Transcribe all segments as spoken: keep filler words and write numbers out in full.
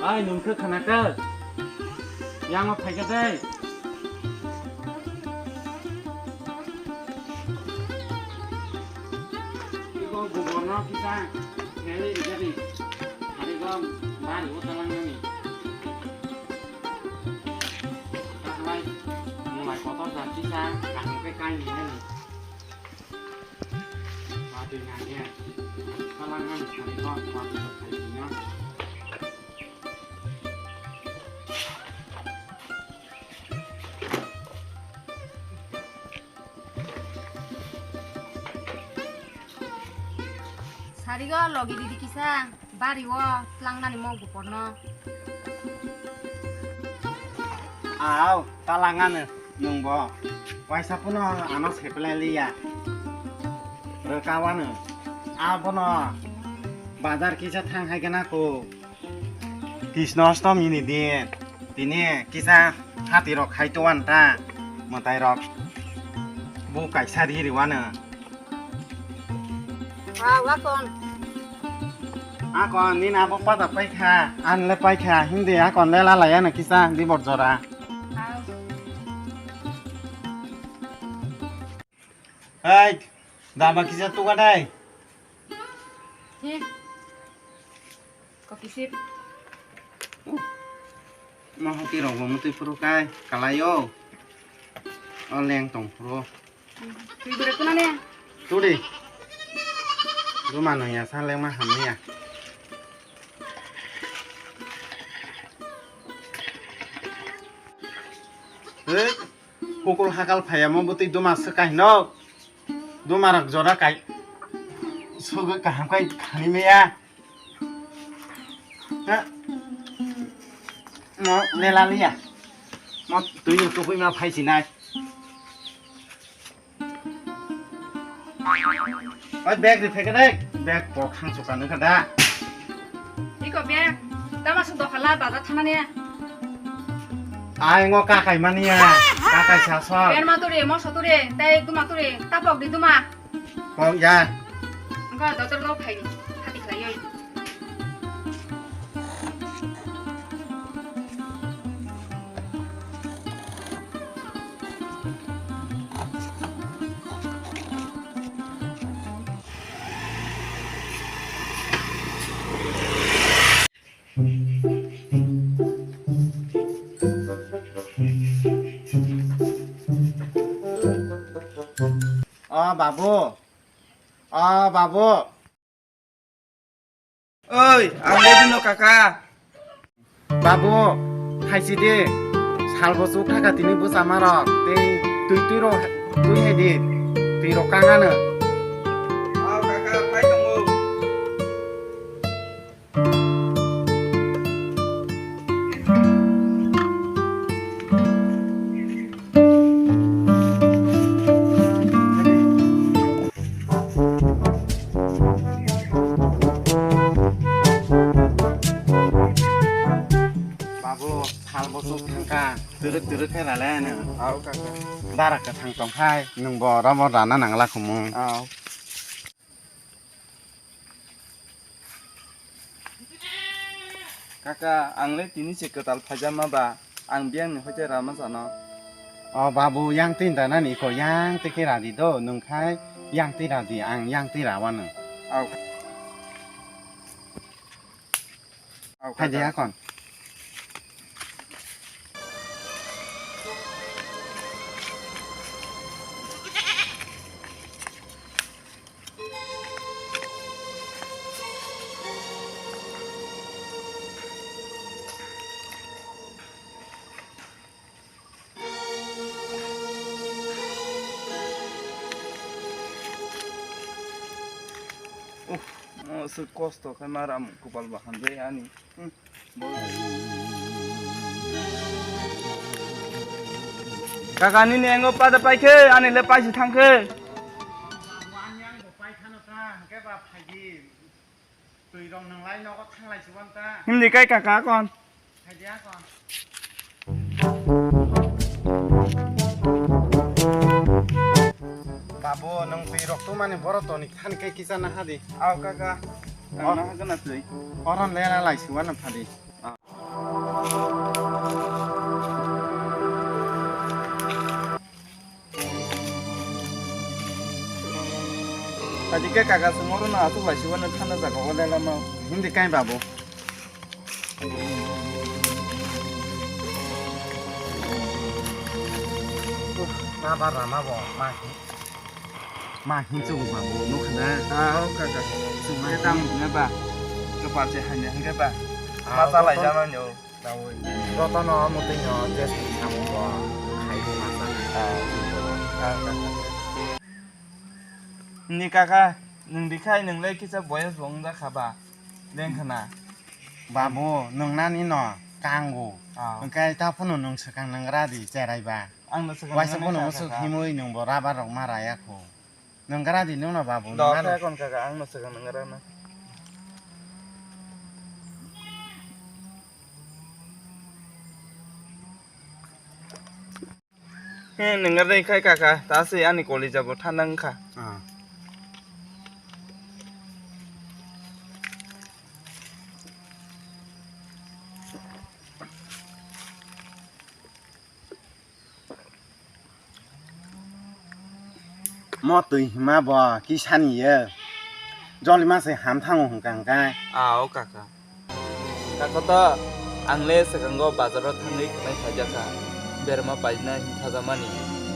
Ai, nwng khe khna khe? Yang ma phai khe tei? Iko gubor no kisa kheli rijadi. Hari go bari o talang nani. Taklai mulai kotor jat kisa kaham khe kai ni nani. Watwi nangya. Talang nani sari go watwi khe khai ni no. Sarigo logi didi kisa bari o tlangnani mo guporno. Aw, talangano nwngbo. Waisa puno ano sepelai liya. Rwkawano. Abono bazar kisa thang hai gana ko. Krishna Ashtami ni din, tini kisa hati rok khai to anta, mwtai rok bu kaisa ri riwano. Ah, wakon. Akon, nini abo pada paikha, an le paikha, hindi akon le lalaya na kisa, di bor jora. Ah. Hai, dama kisa tuga dai. Hi. Kopi sip. Mo hoki rok bo mutui phuru kai, kalai o. O leng tong phuru. Twi bwrwi kuna ne? Turi. Ruma no ya sa leng ma ham ya. Hei. Hukul hakal phaiya mo bwtwi duma swkai no. Duma rok jora kai. Sugo kaham kai khani meya. Ha? Mo lela liya. Mo twi no tukui ma phai sinai. Oi, bag ri phai khe dai. Bag kok hang chuka nang kha da. Iko bag. Tama su dokhala bazar thanani. Ai ngo ka kai mani ya. Ka kai sa so. Ber ma turi, mo so turi, tei duma turi, tapok di duma. Kok ya. Engka dotor lo phai ni. Hati khlai oi. O babu, o babu. Oi, ang le bino kaka. Babu, haisi di. Salbo chuk thaka tini bwsa marok. Tei twi twi ro twi hai di. Twi rok kang ano. Aw kaka, pai tongo. Babu, sal bosok thangka, twrwk twrwk khe rale nw. Aw, kaka. Bara kwthang tongphai, nwng bo oro bo rana nangla khumu. Aw. Kaka, ang le tini se kwtal phaijama ba, ang biyang ni hoite rama sano. O babu, yang twi da nani ko, yang twi khe radi do, nwng khai yang twi radi, ang yang twi rawano. Au. Au, kaka. Phaidi akon. Uff, mo se kosto khe maram kopal bahan de ani. Hmm. Kaka nini engo pada paikhe, ani le paisi thangkhe. Ani ang bo paikhano ta, hwnkhe ba phaidi. Twi rok nwnglai nogo thanglai si uan ta. Hindi kai kaka kon. Phaidi akon. Babu, nwng twi rok tongmani borok toni thani kai kisa na hadi. Aw kaka. Tangna hagana twi. Oron lera lai siwana phadi. Tadi ke kaka sumoro na atuk lai siwana thana jaga o lela ma. Hindi kai babu. Na ba rama bo ma. Ma hin chugo ba bo nukha na. Ah, o kaka. Chuma Ke tam hin. Ne ba. Ke pa che hanya hingke ba. Ah, Ma ta lai joto. Jama nyo. Joto no mutui no je samung bo khai bo ma sa. Ah, ah, kaka. Ni kaka, nung dikhai nung le kisa boyas bo wng jakha ba. Leng khna. Babu, nung nani no kango. Ah. Hingke ta phunu nung swkang nung ra di cherai ba. Ang no swkang Waisa nung phunu sa musuk kaka. Himui nung bo rubber rok ma raya kho. Nung gra di nung no babu, nung Dok ano. Khe kon kaka, ang no swkang nung gra na. He, nung gra khai kaka, ta se ani koli jabo thanda wngkha. Ah. Mo twi hima bo kisani ye. Jolima se ham thango hwnkha hwnkhe. Ah, o kaka. Kaka to ang le swkango bazaro thangwi khwnai phaijakha. Berma paina himthajamani.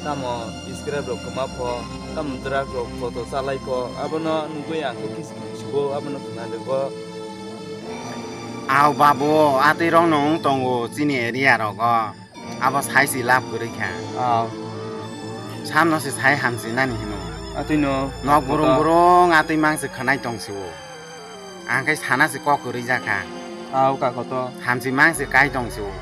Tamo scrap rok kwma pho, tamo drug rok photo chalai pho. Abono nugwi ang khe kis-, kisibo abono khwnarwgo. Aw babu, atwi rok no wng tongo chini area rogo. Abo sai si lab kwrwi kha. Aw. Samno se sai hamsi nani hino. Atwi no. Nok burung burung atwi mang se khwnai tong si o. Ang khe sana se kok kwrwi jakha. Aw, kako to. Hamsi mang se kai tong si o.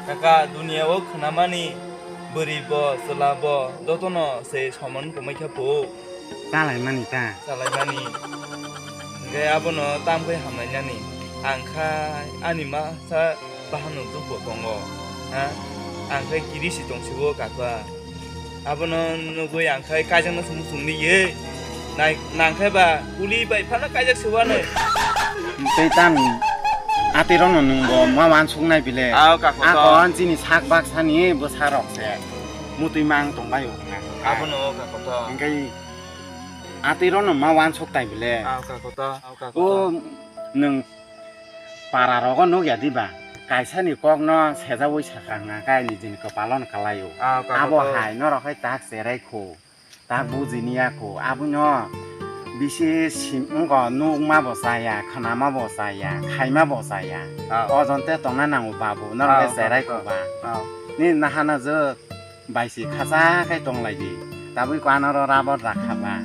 Kaka, dunia o khwnamani bwrwi bo, chwla bo, jotono se soman kwmai kha phu. Chalaimani ta? Chalaimani. Hingke abono tamkhe hamlainani. Ang khai ani masa bahanok jukbo tongo. Ha? Ang khai kirisi tongsibo kaka. Abono nugwi ang khai kaijakno sumung sumliye. Nai, nang khai ba uli bai phano kaijak siwano. Tei tam atwi rokno nungbo ma wansuknai bile. Aw, kako to. Ako chini sak baksani bwsarok se. Mutwi mang tongbai o hwnna. Abono o kako to. Hingke atwi rokno ma wansuk tai bile. Aw, kako to. Aw, kako to. O nwng para rogo nukya diba? Kaisani kokno sejaui sakha hwnka khe nijini kwpalo no kwlaio. Aw, kako to. Abo hai norok hai tak cherai kho, tak bujini ya kho. Abono bisi sim wngkho, nukma bo chaya, khwnama bo chaya, khaima bo chaya. Aw. O jon te tongna nango babu, norok khe cherai kho ba. Aw. Nini nahana je Bai si khacha khe tong lai di. Tabui ko anoro rubber rakha ba.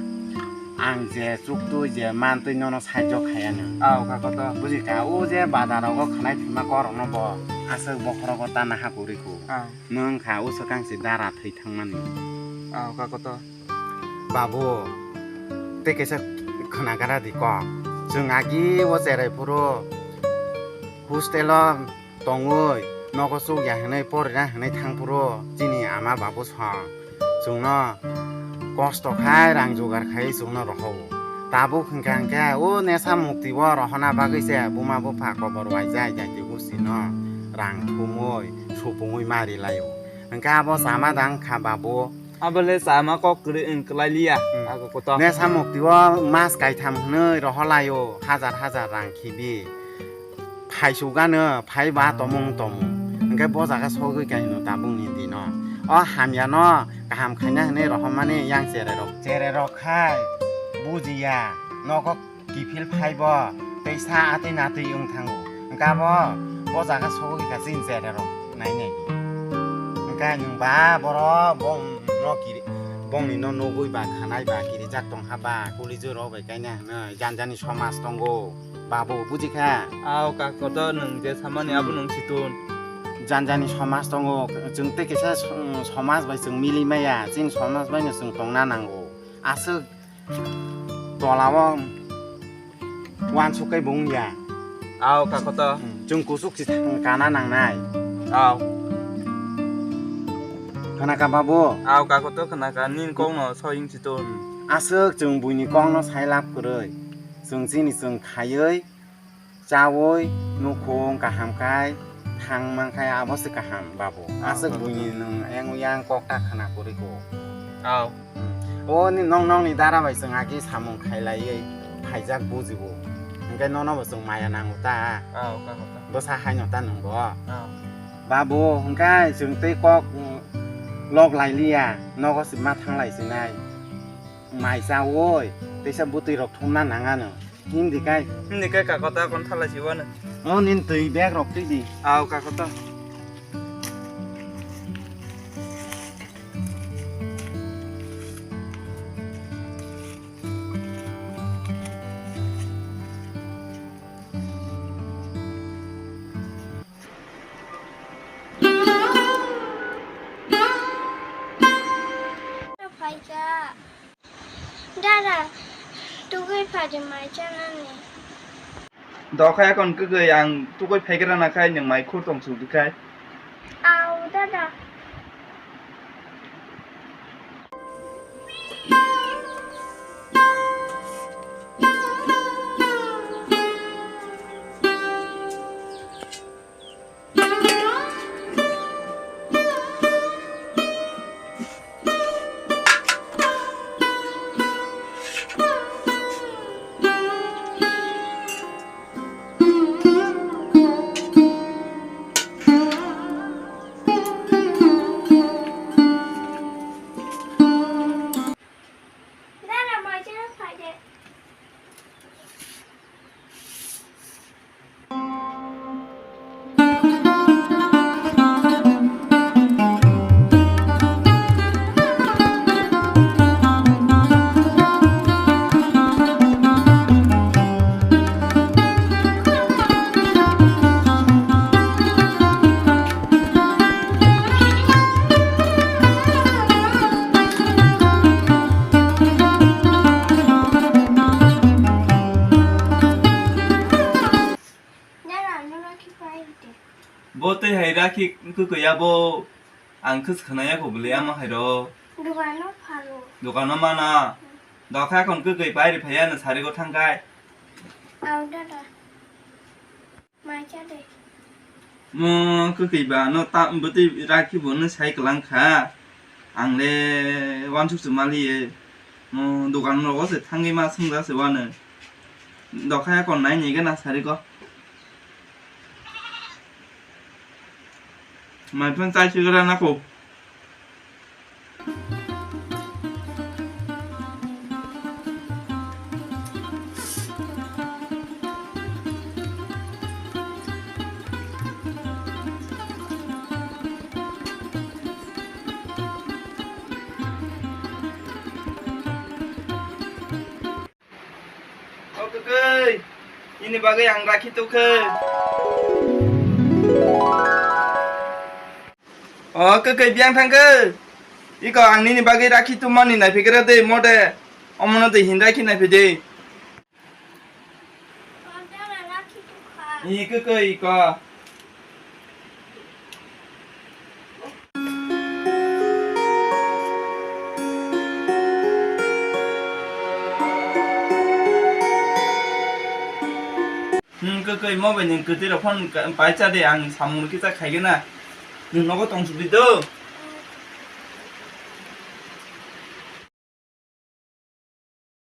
Ang je chuktwi je mantwi nono saijo khaya nang. Aw, kako to. Buji kha, o je badar rogo khwnai phima kok rokno bo aswk bokhorogo ta naha kwrwi kho. Aw. Nwng kha o swkang se dara thwi thangmani. Aw, kako to. Babu, tei kaisa khwna gra di kok. Chwng agi o cherai phuru hostel o tongwi nogo chukya hwnwi porina hwnwi thangphuru chini ama babu song chwngno kosto khai rang jugar khai chwngno rohoro. Tabuk hwnkha hwnkhe o nesa mukti o rohorna bagwi se buma bupha kobor waijak jati gustino rang thumwi supungwi mari laio. Hwnkhe abo chama dang kha babu. Abo le chama kok kwrwi wng kwlai liya. Hmm. Ako koto. Nesa mukti o mas kaitham hwnwi rohor laio hajar hajar rang khibi. Phai sugano, phai ba tomung tomung. Hingke bo jaga sogwi kaino tabukni dino. O hamyano kaham khaina hinwi rohormani yang chererok. Chererok khai bujiya, nogo kiphil phaibo, tei sa atwi natwi wng thango. Hingke abo bo jaga sogwi ka chini chererok nainai. Hingke nwng ba borok bongno kiri, bongni no nugwi ba khanai ba kirijak tongkha ba kulijwk rok bai kaina hinwi jani jani somaj tongo. Babu, buji kha? Aw, kako to nwng je samani abo nwng situng. Jani jani somaj tongo, chwng tei kisa so-, somaj bai chwng mili maya, chini somaj bai no chwng tongna nango. Aswk tola o wansuk kai bo wngya. Aw, kako to. Hmm, chwng kuchuk si thang kana nangnai. Aw. Khana ka babu? Aw, kako to khana ka, nini kok no soyung situng. Aswk chwng buini kokno sai lab kwrwi. Chwng chini chwng khaiwi, chawi, nukhung kaham khai thang man khai abo se kaham, babu. Aswk babu. Buini nwng yang yang kok ta khna kwrwi kho. Aw. O ni nong nong ni dara bai chwng agi samung khai laiwi phaijak bujibo. Hwnkhe nono bo chwng maya nango ta. Aw, ka kho ta. Bwsa haino ta nwng bo. Aw. Babu, hwnkhe chwng tei kok, mm, lok lai liya, nogo se ma thang lai sinai. Mai chawi, teisa bwtwi rok thumna nang ano. Hindi kai. Hindi kai kakota kon thala siwano. O nin twi bag rok twi di. Aw kakota. Phaikha. Dada, tugui phadi mai chanani. Dokha ekon kwgwi ang tugui phaigra na khai nwng mai khur tong sudi khai. Au, dada. Bo tei hai rakhi kwkwi ya bo. Ang khe khwnaya kho bwlwi ama hai rw. Dukano phano. Dukano mana. Dokha kon kwkwi pai ri phaiya no sari go thangkai. Au dada. Mai cha de. Mo kwkwi ba no ta bwtwi rakhi bo no sai kwlang kha. Ang le wansuk se mali ye. Mo dukan rogo se thangwi ma swngjak se wano. Dokha kon nai ni gana sari go. Mai phone chai swi gra na kho. O kwkwi, nini bagwi ang rakhi tukhe. O kwkwi, biyang thangkhe. Iko ang nini bagwi rakhi tumani naiphikra de mode. Omono de hin rakhi naiphi de. I kwkwi, iko. Hmm, kwkwi, mo bai nwng kwtwi rok phone ka-, pai cha de, ang samung rwkhe cha khaigena. Nwng nogo tong sudi do.